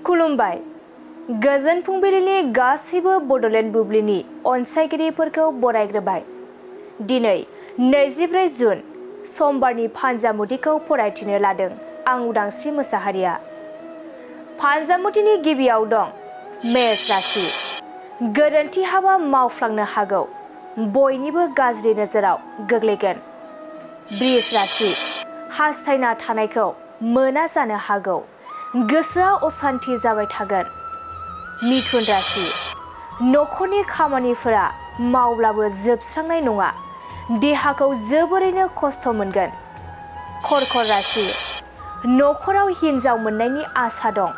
खुलुमबाय गोजोन फुंबिलिनि गासैबो बड'लेण्ड बुब्लिनि अनसायगिरिफोरखौ बरायग्रोबाय। दिनै 24 जुन समबारनि फानजामुथिखौ फरायथिनो लादों आं उदांस्रि मोसाहारिया। फानजामुथिनि गिबियाव दं मेष राशि। गोरोन्थि हाबा मावफ्लांनो हागौ, बयनिबो गाज्रि नोजोराव गोग्लैगोन। बृष राशि। हास्थायना थानायखौ मोना जानो हागौ, गोसोआ असान्थि जाबाय थागोन। मिथुन राशि। नखरनि खामानिफोरा मावब्लाबो जोबस्रांनाय नङा, देहाखौ जोबोरैनो खस्थ' मोनगोन। कर्कट राशि। नखराव हिन्जाव मोननायनि आसा दं,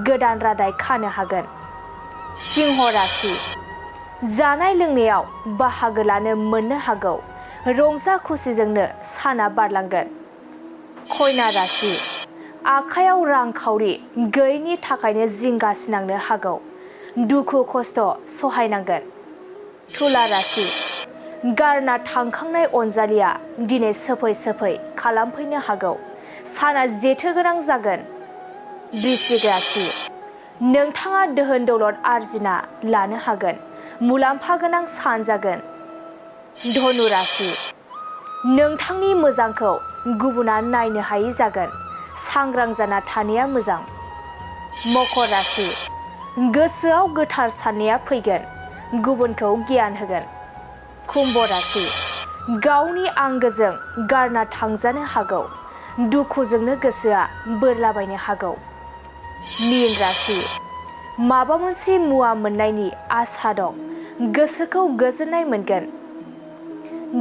गोदान रादाय खानो हागोन। सिंह राशि। जानाय लोंनायाव बाहागो लानो मोननो हागौ, रंजा खुसिजोंनो साना बारलांगोन। कन्या राशि। आखायाव रांखावरि गैयैनि थाखायनो जिंगा सिनांनो हागौ, दुखु खस्थ' सहायनांगोन। तुला राशि। गारना थांखांनाय अनजालिया दिनै सोफै खालामफैनो हागौ, साना जेथो गोनां जागोन। वृश्चिक राशि। नोंथाङा दोहोन दौलत आरजिना लानो हागोन, मुलाम्फा गोनां सान जागोन। धनु राशि। नोंथांनि मोजांखौ गुबुना नायनो हायि जागोन, सांग्रां जाना थानाया मोजां। मकर राशि। गोसोआव गोथार साननाया फैगोन, गुबुनखौ गियान होगोन। कुम्भ राशि। गावनि आंगोजों गारना थांजानो हागौ, दुखुजोंनो गोसोआ बोरलाबायनो हागौ। मीन राशि। माबा मोनसे मुवा मोननायनि आसा दं, गोसोखौ गोजोननाय मोनगोन।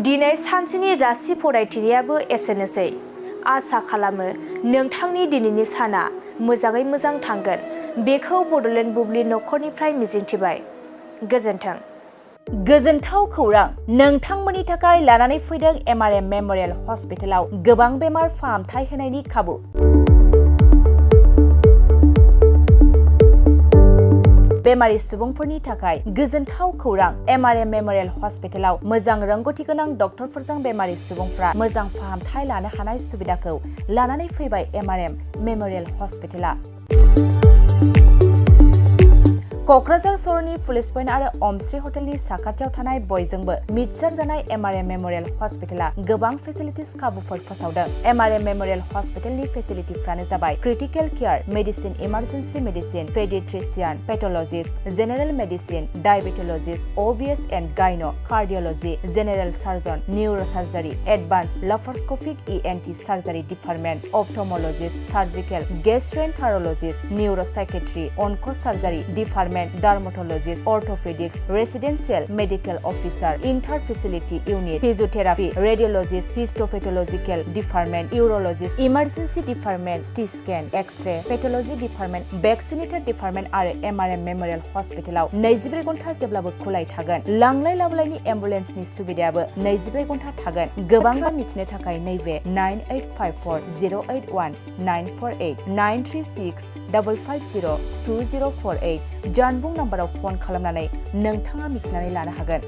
दिनै सानसेनि राशि फरायथिनायाबो एसेनोसै। आसा खालामो नोंथांनि दिनैनि साना मोजाङै मोजां थांगोन, बेखौ बड'लेण्ड बुब्लि नखरनिफ्राय मिजिंथिबाय। गोजोन्थों। गोजोनथाव खौरां, नोंथांमोननि थाखाय लानानै फैदों MRM मेम'रियेल हस्पिटालाव गोबां बेमार फाहामथाय होनायनि खाबु। बेमारि सुबुंफोरनि थाखाय गोजोनथाव खौरां, MRM मेम'रियेल हस्पिटालाव मोजां रोंग'थि गोनां डक्टरफोरजों बेमारि सुबुंफ्रा मोजां फाहामथाय लानो हानाय सुबिदाखौ लानानै फैबाय MRM मेम'रियेल हस्पिटाला। क'क्राझार सहरनि पुलिस पइन्ट आरो अमश्री हटेलनि साखाथियाव थानाय बयजोंबो मिथिसार जानाय MRM मेम'रियेल हस्पिटाला गोबां फेसिलिटिस खाबुफोर फोसावदों। MRM मेम'रियेल हस्पिटालनि फेसिलिटिफ्रानो जाबाय critical care, medicine, emergency medicine, paediatrician, pathologist, general medicine, diabetologist, OBS and gyno, cardiology, general surgeon, neuro' surgery, advance laparoscopic ENT surgery department, ophthalmologist, surgical, gastroenterologist, neuro' psychiatry, onco' surgery department, dermatologist, orthopaedics, residential medical officer, inter facility unit, physiotherapy, radiologist, histopathological department, urologist, emergency department, CT scan, x-ray, pathology department, vaccinator department आरो MRM memorial हस्पिटालाव 24 घन्टा जेब्लाबो खुलाय थागोन। लांलाय लाबोलायनि एम्बुलेन्सनि सुबिदायाबो 24 घन्टा थागोन। गोबां मिथिनो थाखाय नैबे 9854 081 948 936 550 2048 जानबुं नाम्बाराव फन खालामनानै नोंथाङा मिथिनानै लानो हागोन।